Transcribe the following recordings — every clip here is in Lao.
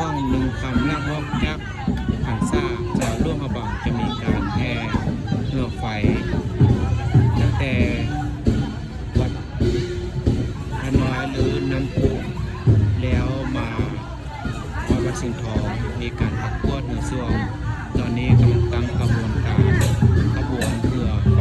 ຊ່ວງໜຶ່ງຄ່ຳຫຼັງອອກຈາກພັນສາ ຊາວຫຼວງພະບາງຈະມີການແຫ່ເຮືອໄຟ ຕັ້ງແຕ່ວັດພະນ້ອຍ ຫຼື ນ້ຳພຸ ແລ້ວມາຮອດວັດສິງທອງ ມີການປະກວດເຮືອຊ່ວງ. ຕອນນີ້ກຳລັງຕັ້ງຂະບວນການ ຂະບວນເຮືອໄຟ.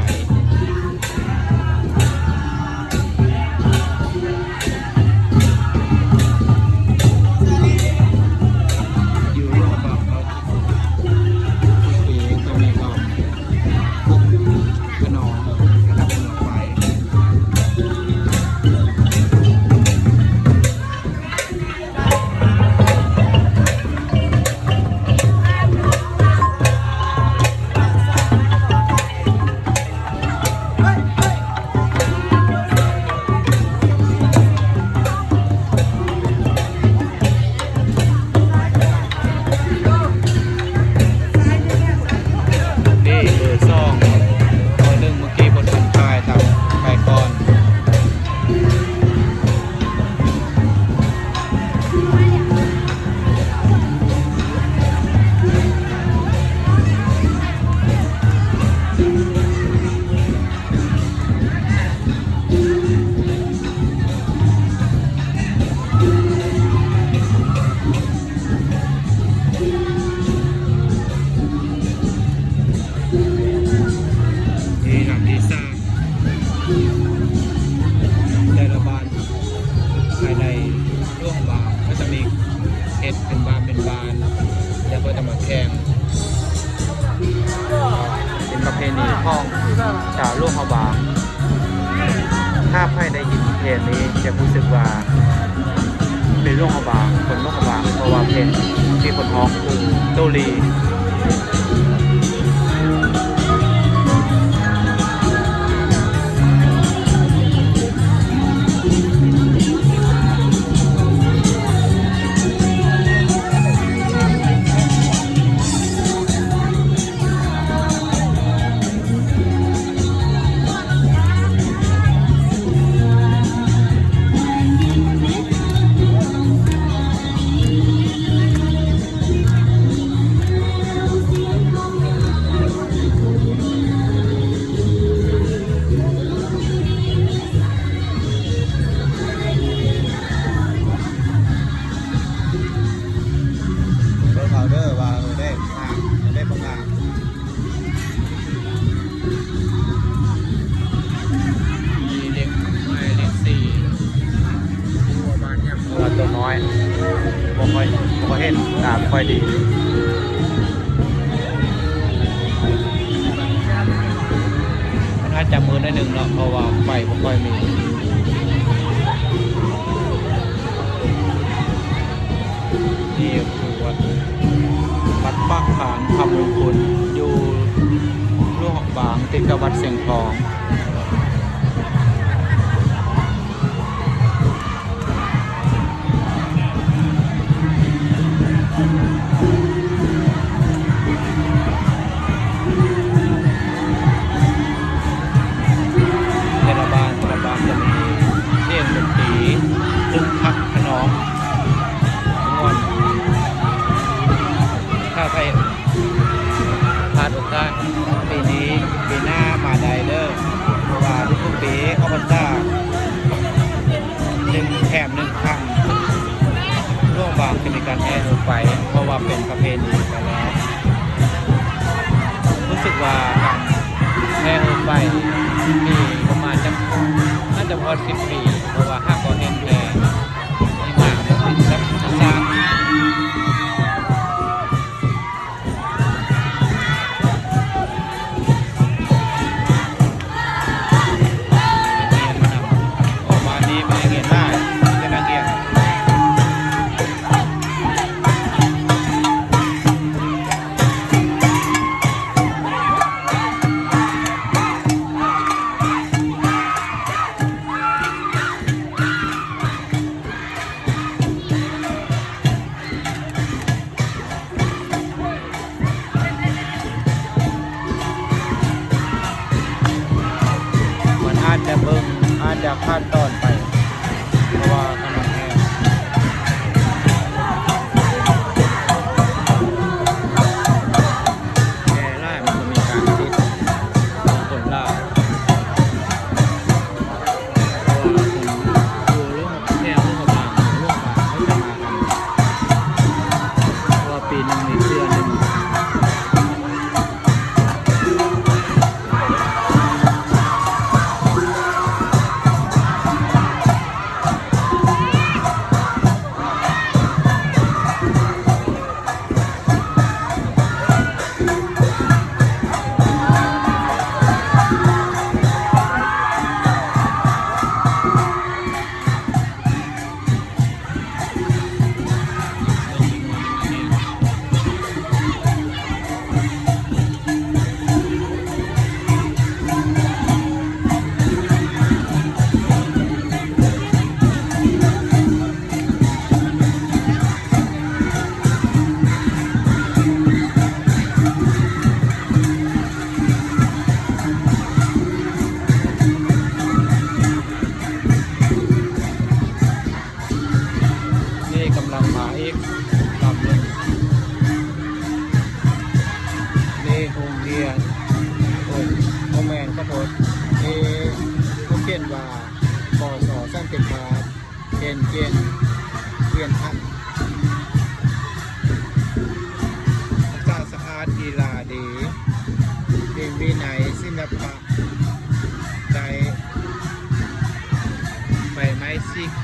ຢູ່ລອບບ້ານເຮົາ ທຸກປີຈະມີການ ຂະໜອມ ກະດັບເຮືອໄຟ. ນີ້ເບີສອງ ເບີໜຶ່ງ ເມື່ອກີ້ບໍ່ທັນຖ່າຍ ຕາມໄປກ່ອນ. ນີ້ລຳທີສາມ ແຕ່ລະບ້ານ ພາຍໃນຫຼວງພະບາງກໍຈະມີເຮັດເປັນບ້ານເປັນບ້ານ ແລ້ວກໍຈະມາແຂ່ງ ເປັນປະເພນີຂອງຊາວຫຼວງພະບາງ. ຖ້າໃຜໄດ້ຍິນເພງນີ້ຈະຮູ້ສຶກວ່າເປັນຫຼວງພະບາງ ຄົນຫຼວງພະບາງ ເພາະວ່າເພງທີ່ເພິ່ນຮ້ອງຄືໂຕລີ. ເບິ່ງເອົາເດີວ່າ ເອີ ໄດ້ງາມ ໄດ້ບໍ່ງາມ. ມີເດັກ ໝາຍເລກສີ່ ບໍ່ຮູ້ວ່າບ້ານຫຍັງ ເພາະວ່າໂຕນ້ອຍ ບໍ່ຄ່ອຍ ບໍ່ຄ່ອຍເຫັນຕາບໍ່ຄ່ອຍດີ. ມັນອາດຈະມືດໜ້ອຍໜຶ່ງເນາະ ເພາະວ່າໄຟບໍ່ຄ່ອຍມີ. ນີ້ຄືວັດ ວັດປາກຄາງຄຳມຸງຄຸນ ຢູ່ຫຼວງພະບາງ ຕິດກັບວັດຊຽງທອງ. ແຕ່ລະບ້ານ ແຕ່ລະບ້ານຈະມີສຽງດົນຕີ ຄຶກຄັກຂະນອງ ມ່ວນ. ຖ້າໃຜພາດໂອກາດປີນີ້ ປີໜ້າມາໄດ້ເດີ ເພາະວ່າທຸກໆປີເຂົ້າພັນສາ ໜຶ່ງແຖມໜຶ່ງຄັ້ງ ຫຼວງພະບາງຈະມີການແຫ່ເຮືອໄຟ ເພາະວ່າເປັນປະເພນີໄປແລ້ວ. ຮູ້ສຶກວ່າການແຫ່ເຮືອໄຟມີປະມານຈັກ ໜ້າຈະບໍ່ຮອດສິບປີ ເພາະວ່າຫາກໍເຫັນແຕ່ ມັນອາດຈະເບິ່ງ ອາດຈະຂາດຕອນໄປ ເພາະວ່າກຳລັງແຫ່.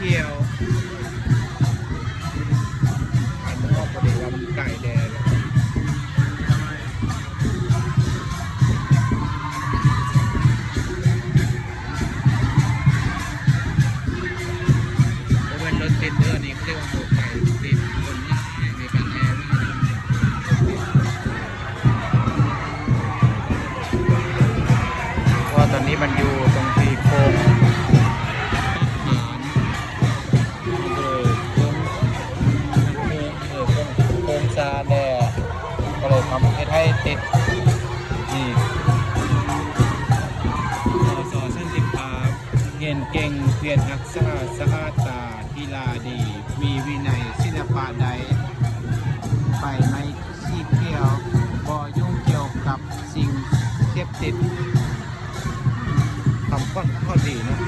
ທ່ຽວ ອັນນອກບໍ່ໄດ້ວ່າມັນໄກແດ່ ບໍ່ແມ່ນລົດຕິດເດີ ອັນນີ້ເຂົາເອີ້ນວ່າບໍ່ໄກຕິດ ຄົນງາຍໃນການແລ່ນ ເພາະວ່າຕອນນີ້ມັນຢູ່ຕົງທີ່ໂຄ້ງ ເອີ ໂຄ້ງ ເອີ ໂຄ້ງ ໂຄ້ງຊາແດ່ ກໍເລີຍທຳເຮັດໃຫ້ຕິດອີກ. ສສ ສັນຕິພາບ ຮຽນເກັ່ງ, ຮຽນຮັກສາສະອາດຕາ, ກິລາດີ, ມີວິໄນ, ສິລະປະໄດ້ໃບໄມ້ສີຂຽວ, ບໍ່ຫຍຸ້ງກ່ຽວກັບສິ່ງເສບຕິດ. ຄຳຂວັນຂອງເຂົາດີເນາະ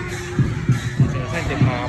ເຊິ່ງໃສ່ເຕັມມາ.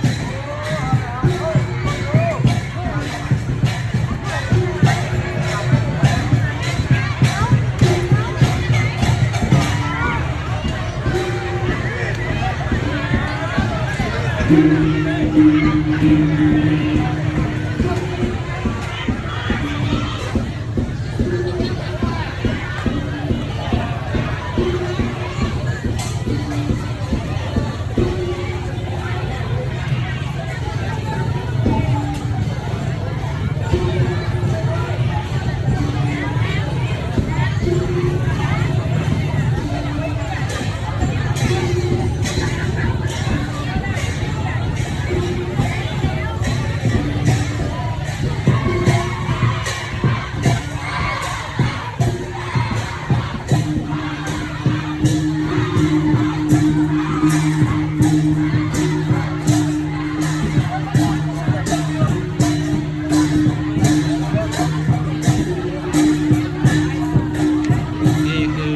ນີ້ຄື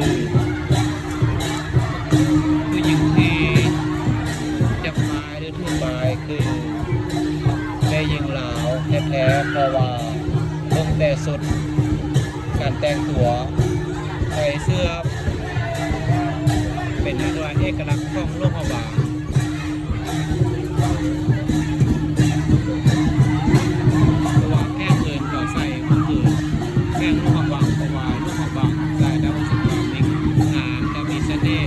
ຜູ້ຍິງທີ່ຈັບມາ ຫຼືຖືປາຍຄືແມ່ຍິງລາວແທ້ໆ ເພາະວ່າເບິ່ງແຕ່ຊຸດການແຕ່ງຕົວ ໃສ່ເສື້ອເປັນເອກະລັກຂອງຫຼວງພະບາງ ເພາະວ່າແຂກອື່ນກໍໃສ່ໝົດຄືແຂກຫຼວງພະບາງ ເພາະວ່າຫຼວງພະບາງໃສ່ດາວສົງຄາມນີ້ງາມ ແລະ ມີສະເໜ່.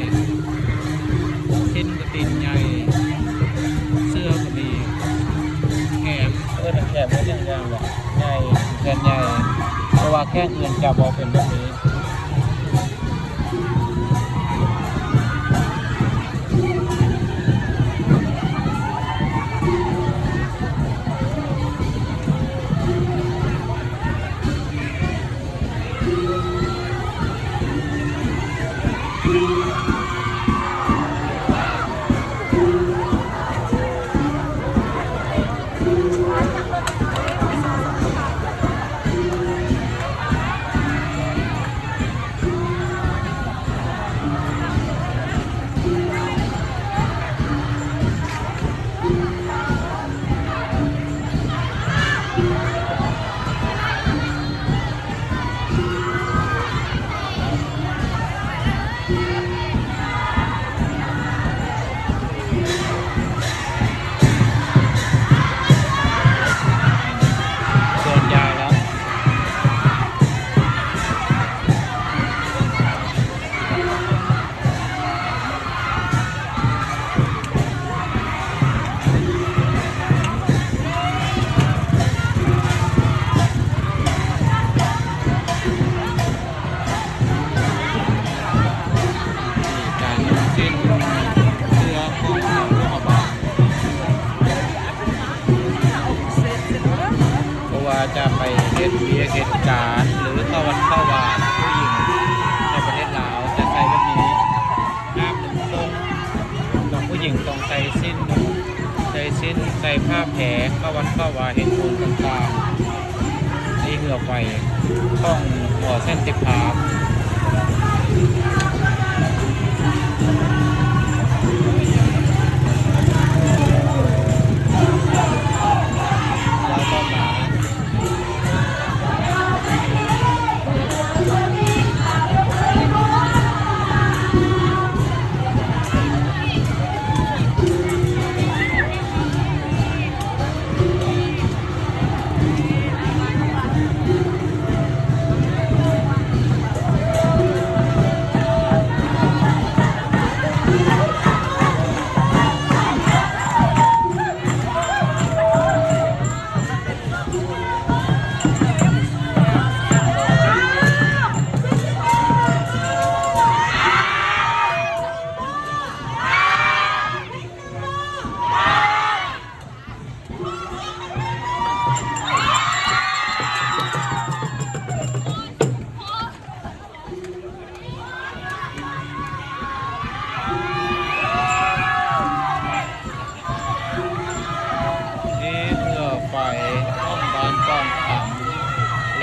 ເຊັ່ນ ກະຕີນໃຫຍ່ ເສື້ອກະມີແຄມ ເອີ້ນແຄມວ່າຫຍັງຢ່າງວະ ໃຫຍ່ ແຜ່ນໃຫຍ່ ເພາະວ່າແຂກອື່ນຈະບໍ່ເປັນແບບນີ້. ເກີນຢາຍແລ້ວ. ການນຸ່ງສິ້ນເສື້ອຂອງພວກເຮົາ ບໍ່ວ່າຈະໄປເຮັດວຽກເຮັດການ ຫຼືເຂົ້າວັດເຂົ້າວາ ຜູ້ຍິງໃນປະເທດລາວຈະໃສ່ແບບນີ້. ຫ້າມນຸ່ງໂສ້ງ ຕ້ອງ ຜູ້ຍິງຕ້ອງໃສ່ສິ້ນນຸ່ງ ໃສ່ສິ້ນ ໃສ່ຜ້າແພ ເຂົ້າວັດເຂົ້າວາ ເຮັດບຸນຕ່າງໆ ນີ້ຄືໄປຂອງຫໍສັນຕິພາບ. ແລ້ວຕໍ່ມາ ເ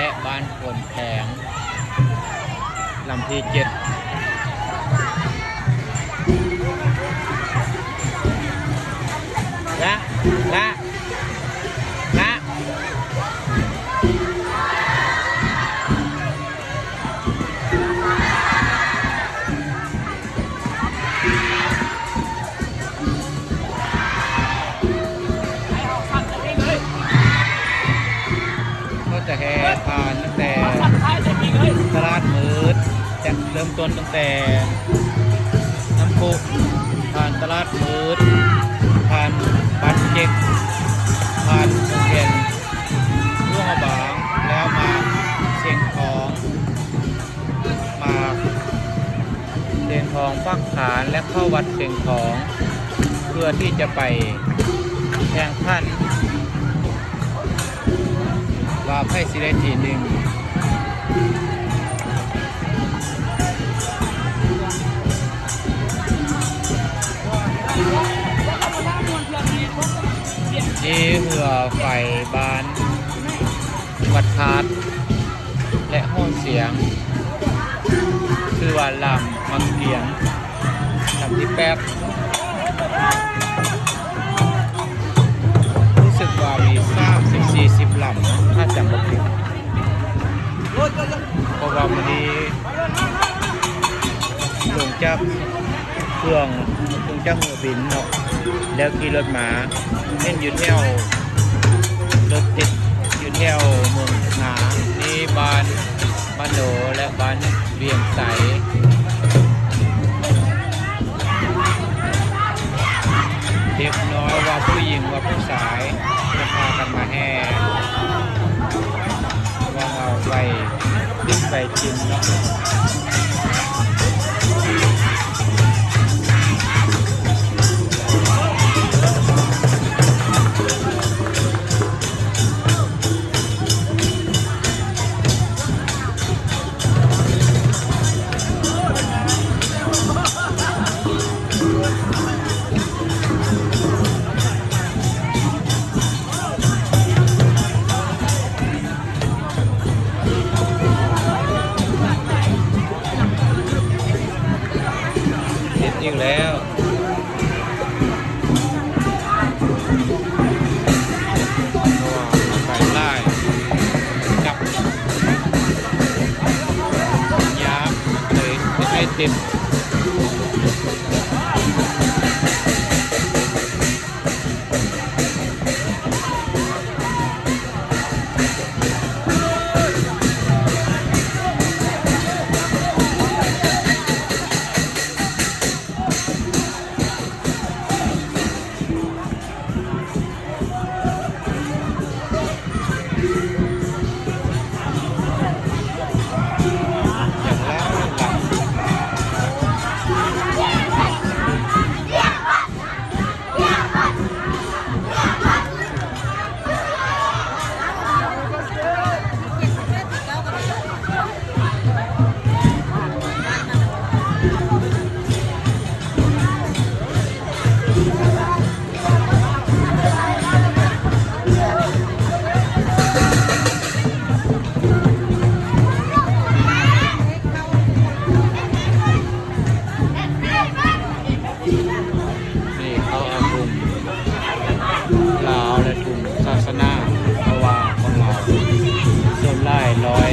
ແລະ ບ້ານໂພນແພງ ລຳທີເຈັດ ລະ ລະ ລະ ເຂົາຈະແຫ່ຜ່ານຕັ້ງແຕ່ຕະຫຼາດມືດ ຈະເລີ່ມຕົ້ນຕັ້ງແຕ່ນ້ຳພຸ ຜ່ານຕະຫຼາດມືດ ຜ່ານບ້ານເຈັກ ຜ່ານໂຮງຮຽນຫຼວງພະບາງ ແລ້ວມາຊຽງຂອງ ມາຊຽງຂອງປາກຄານ ແລະ ເຂົ້າວັດຊຽງຂອງ ເພື່ອທີ່ຈະໄປແຂ່ງຂັນວ່າໃຜຊິໄດ້ທີໜຶ່ງ. ທີ່ເຮືອໄຟບ້ານວັດທາດ ແລະ ຫໍສຽງ ຊື່ວ່າລຳມັກກຽງ ລຳທີແປດ ຮູ້ສຶກວ່າມີສາມສິບ ສີ່ສິບລຳ ຖ້າຈຳບໍ່ຜິດ ເພາະວ່າມື້ນີ້ລົງຈາກເຄື່ອງ ລົງຈາກເຮືອບິນເນາະ ແລ້ວຂີ່ລົດມາ ເຫັນຢູ່ແຖວ ລົດຕິດຢູ່ແຖວເມືອງນາ ນີ້ບ້ານ ບ້ານໂນ ແລະ ບ້ານວຽງໄຊ ເດັກນ້ອຍວ່າຜູ້ຍິງວ່າຜູ້ຊາຍ ຈະພາກັນມາແຫ່ ວ່າເອົາໄປ ໄປກິນເນາະ. ເຮັດອີກແລ້ວ ເພາະວ່າໄປຫຼາຍ ຈັບຍາກ ເລີຍເຮັດໃຫ້ເຕັມ. ນີ້ເຂົາເອົາທຸງລາວ ແລະ ທຸງສາສະໜາ ເພາະວ່າຂອງລາວສ່ວນຫຼາຍຮ້ອຍ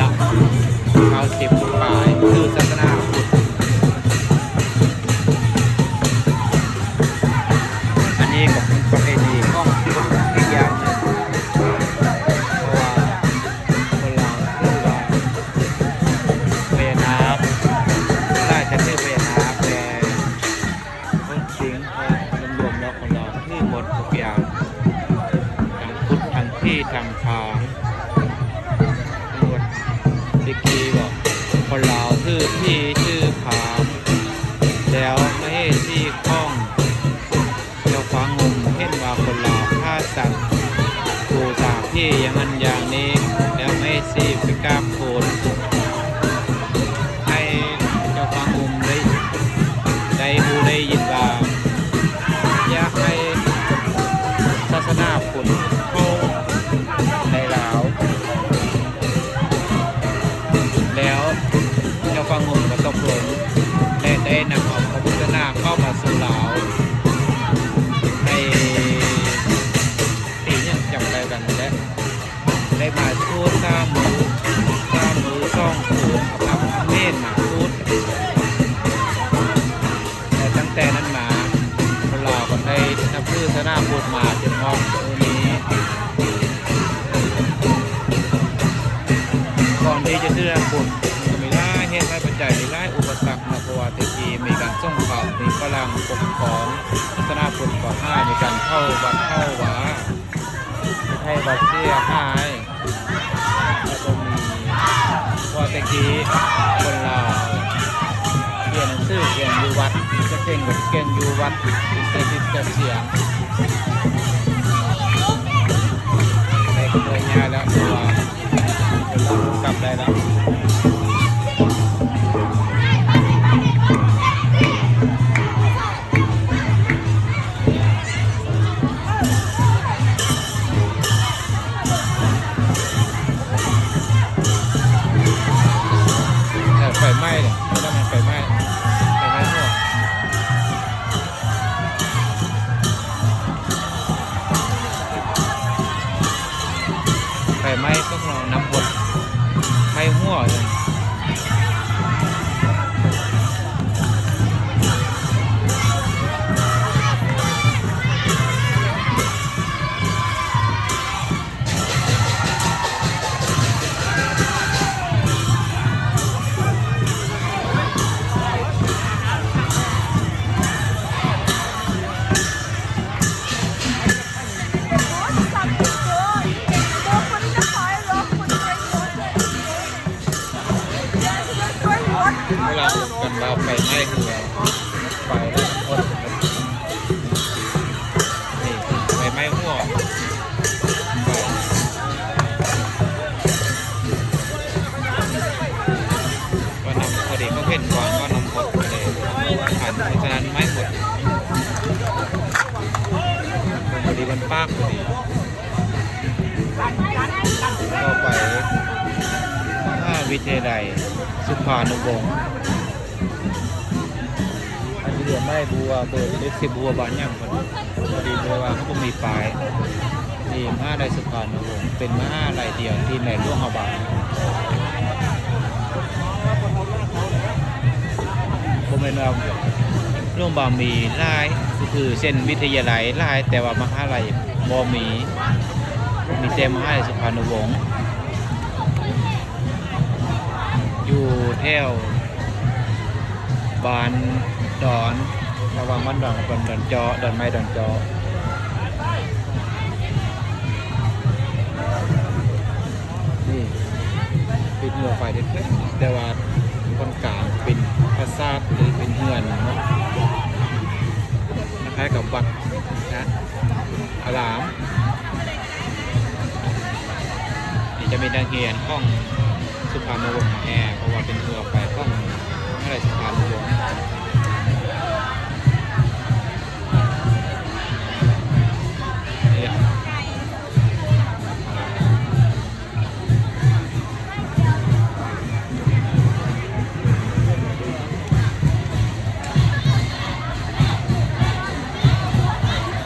ລະເກົ້າສິບປາຍ ຄືສາສະໜາພຸດ. ອັນນີ້ກໍເປັນປະເພນີຂອງຄົນອີກຢ່າງໜຶ່ງ ເພາະວ່າຄົນລາວຖືວ່າພະຍານາກ ຫຼາຍຈະຖືພະຍານາກ ແຕ່ຄົນສິງ ລວມໆແລ້ວຄົນລາວຖືໝົດທຸກຢ່າງ ທັງພຸດ ທັງຜີ ທັງພານ. ແຕ່ກີ້ບອກ ຄົນລາວຖືຜີ ຖືພານ ແລ້ວມະເຫສີຂອງເຈົ້າຟ້າງຸ່ມເຫັນວ່າຄົນລາວຂ້າສັດ ບູຊາຜີຢ່າງນັ້ນຢ່າງນີ້ ແລ້ວມະເຫສີໄປກາບທູນ ໃຫ້ເຈົ້າຟ້າງອຸ່ມໄດ້ ໄດ້ຮູ້ໄດ້ຍິນວ່າ ຢາກໃຫ້ສາສະໜາພຸດເຂົ້າໃນລາວ. ເຮັດເລື່ອງພຸ້ນ ມັນກໍມີຫຼາຍເຫດຫຼາຍປັດໄຈ ມີຫຼາຍອຸປະສັກເນາະ ເພາະວ່າແຕ່ກີ້ມີການສົງຄາມ ມີຝຣັ່ງປົກຄອງ ລັກສະນະພຸ້ນກໍຮ້າຍ ມີການເຜົາວັດເຜົາວາ ເຮັດໃຫ້ວັດເສຍຫາຍ ແລ້ວກໍມີ ເພາະວ່າແຕ່ກີ້ຄົນລາວ ຮຽນໜັງສື ຮຽນຢູ່ວັດ ຈະເກັ່ງກໍເກັ່ງຢູ່ວັດ ເປັນແຕ່ສິດແຕ່ສຽງ. ໄດ້ເຄີຍຍ້າຍແລ້ວ ເພາະວ່າເພິ່ນກໍກັບໄດ້ແລ້ວ. ເອີ ໄຟໄໝ້ເດ້ ເຂົາເອີ້ນໄຟໄໝ້ ໄຟໄໝ້ຫົວ ໄຟໄໝ້ພວກເຮົານຳບົດ ໄໝ້ຫົວ. ເວລາອົດກັນວ່າໄຟໄໝ້ເຮືອ ໄຟແລ້ວອົດ ນີ້ ໄຟໄໝ້ຫົວ ໄຟ ວ່ານຳ ພໍດີເຂົາເຫັນກ່ອນວ່ານຳບົດ ກໍເລີຍຫັນ ສະນັ້ນໄໝ້ໝົດ ພໍດີມັນປາກພໍດີ. ຕໍ່ໄປ ມະຫາວິທະຍາໄລສຸພານຸວົງ ອາດຈະເຫຼືອໄມ້ບົວ ເບີເລັກຊິບົວບານຫຍັງ ພໍດີເລີຍວ່າເຮົາບໍ່ມີປ້າຍ ນີ້ ມະຫາໄລສຸພານຸວົງ ເປັນມະຫາໄລດຽວທີ່ໃນຫຼວງພະບາງ ບໍ່ແມ່ນວ່າຫຼວງພະບາງມີຫຼາຍ ຄືເຊັ່ນວິທະຍາໄລຫຼາຍ ແຕ່ວ່າມະຫາໄລບໍ່ມີ ມີແຕ່ມະຫາໄລສຸພານຸວົງ ຢູ່ແຖວບ້ານດອນ ລະຫວ່າງບ້ານດອນກັບດອນ ດອນຈໍ້ ດອນໄມ້ດອນຈໍ້. ນີ້ ເປັນເຮືອໄຟແທ້ໆ ແຕ່ວ່າບ່ອນກາງເປັນປາສາດ ຫຼື ເປັນເຮືອນເນາະ ຄ້າຍໆກັບວັດນະ ອາລາມ. ນີ້ຈະມີນັກຮຽນຂອງສຸພານຸວົງມາແຫ່ ເພາະວ່າເປັນເຮືອໄຟຂອງມະຫາໄລສຸພານຸວົງ. ນີ້ລະ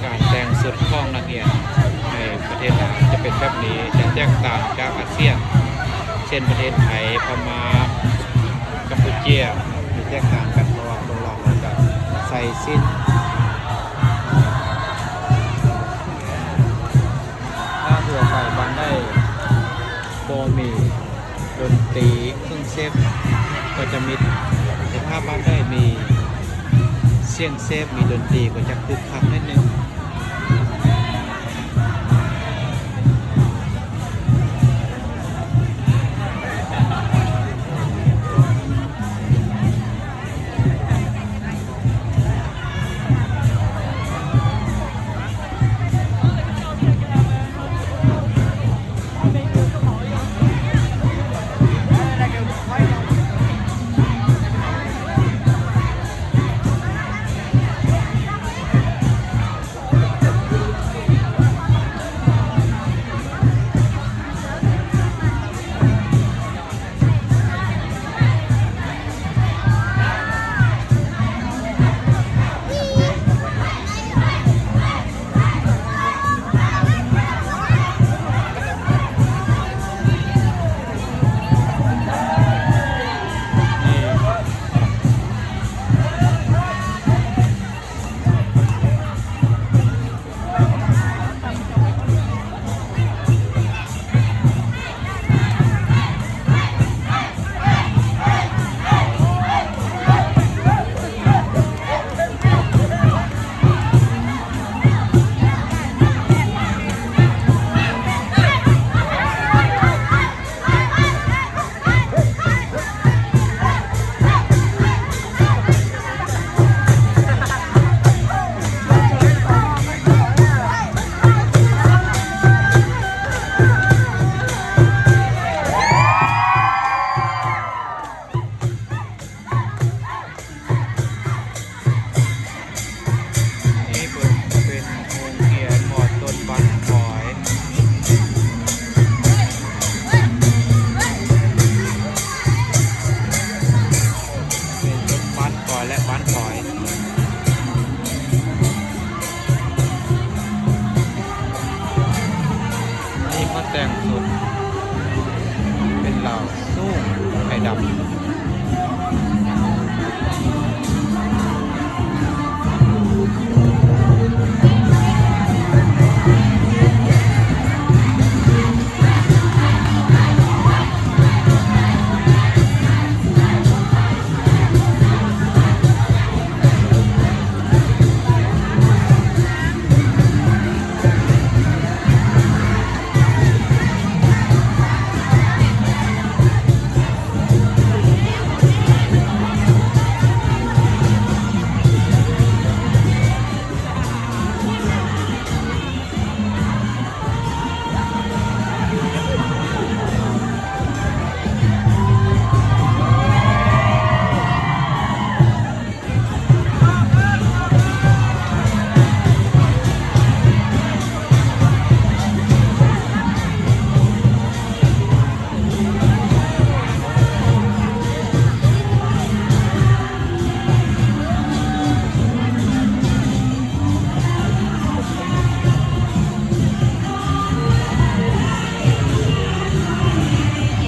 ການແຕ່ງຊຸດຂອງນັກຮຽນໃນປະເທດລາວຈະເປັນແບບນີ້ ຈະແຕກຕ່າງຈາກອາຊຽນ ເຊັ່ນ ປະເທດໄທ, ພະມ້າ, ກຳປູເຈຍ ຈະແຕກຕ່າງກັນ ເພາະວ່າຄົນລາວເຮົາຈະໃສ່ສິ້ນ ຖ້າທົ່ວໄປບ້ານໃດບໍ່ມີດົນຕີເຄື່ອງເສບກໍຈະມິດ, ແຕ່ຖ້າບ້ານໃດມີສຽງເສບ ມີດົນຕີກໍຈະຄຶກຄັກໜ້ອຍໜຶ່ງ. ເ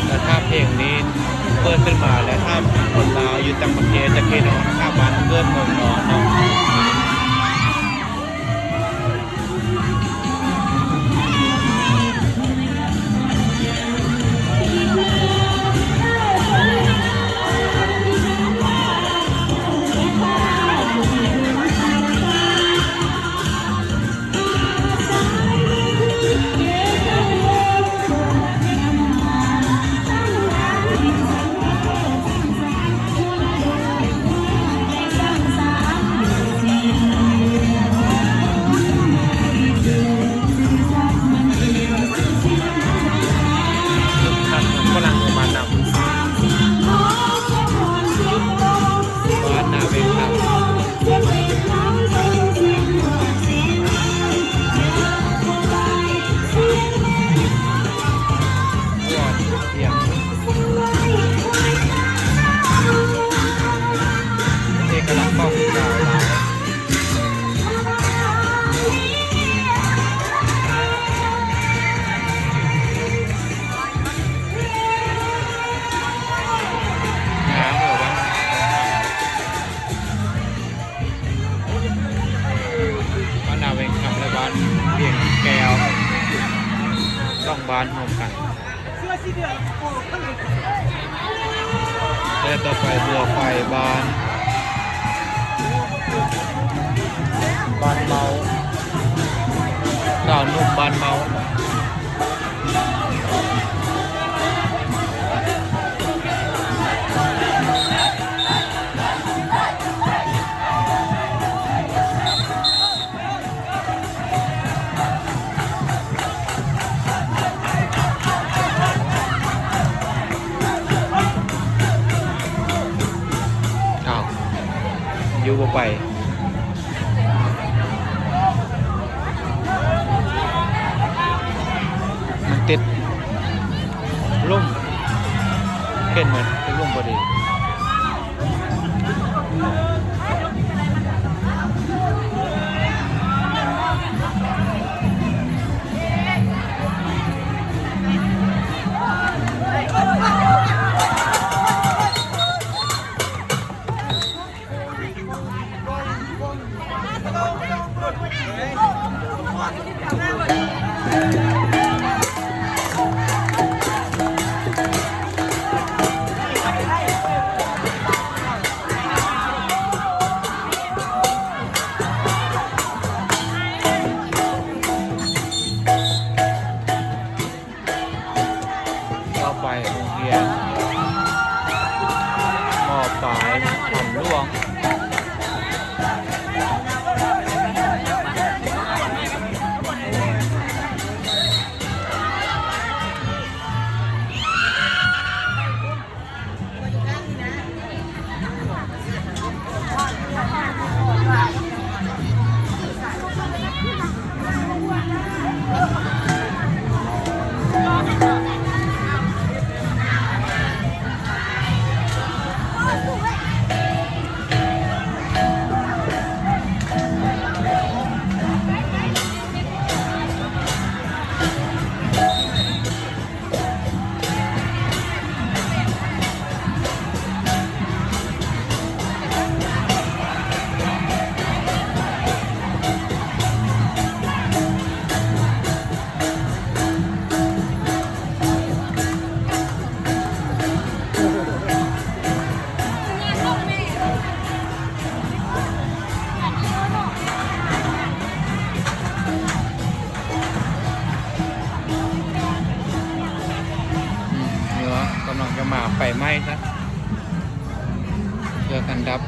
ແລະ ຖ້າເພງນີ້ເປີດຂຶ້ນມາແລ້ວ ຖ້າຄົນລາວຢູ່ຕ່າງປະເທດຈະຄິດຮອດ ຖ້າບ້ານເກີດເມືອງນອນເນາະ. ຝຣັ່ງມານຳ ບ້ານນາເວງຄຳ. ເອກະລັກຂອງຊາວລາວ. ງາມເດີ ບ້ານນາເວງຄຳ ແລະ ບ້ານວຽງແກ້ວ ສອງບ້ານຮ່ວມກັນ. ແລະ ຕໍ່ໄປເຮືອໄຟບ້ານ ບ້ານເມົາ ສາວໜຸ່ມບ້ານເມົາ. ອ້າວ ຢູ່ບໍ່ໄປ ມັນຕິດລຸ່ມ ເຫັນມັນຕິດລຸ່ມພໍດີ. ຕໍ່ໄປໂຮງຮຽນ ມ.ປາຍ ຄຳຫຼວງ. ເ ນ້ອງຈະມາໄຟໄໝ້ຊະ ເຄືອງກັນດັບ.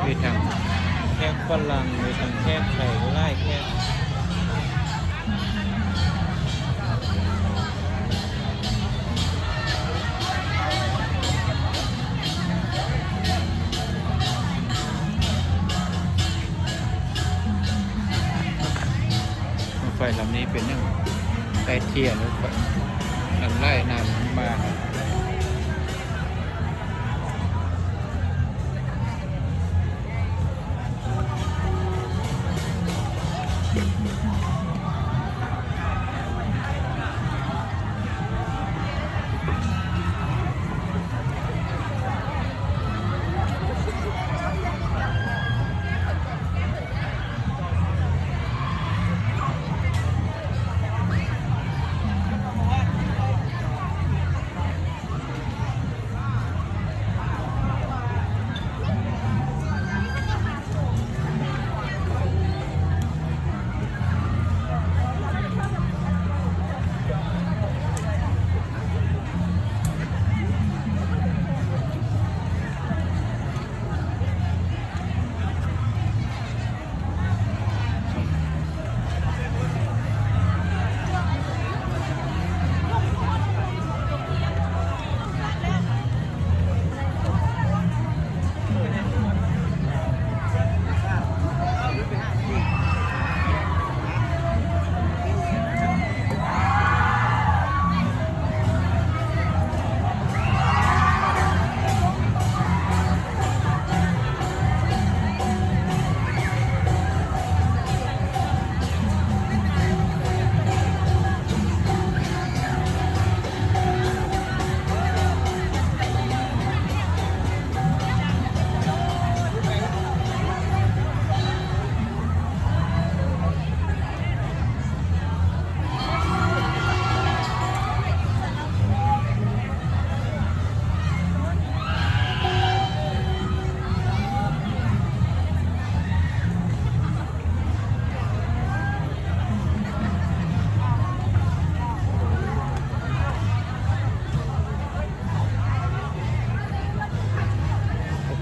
ມີທັງແຂກຝຣັ່ງ ມີທັງແຂກໄທ ຫຼາຍແຂກ. ລົດໄຟລຳນີ້ເປັນຫຍັງ ໃຕ້ເທຍລົດໄຟ ນ້ຳໄຫຼນ້ຳມາ. ເ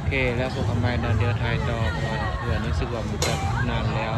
ເຄ ແລ້ວພົບກັນໃໝ່ເນາະ ດຽວຖ່າຍຕໍ່ ເພາະວ່າເພື່ອນຮູ້ສຶກວ່າມັນຈະນານແລ້ວ.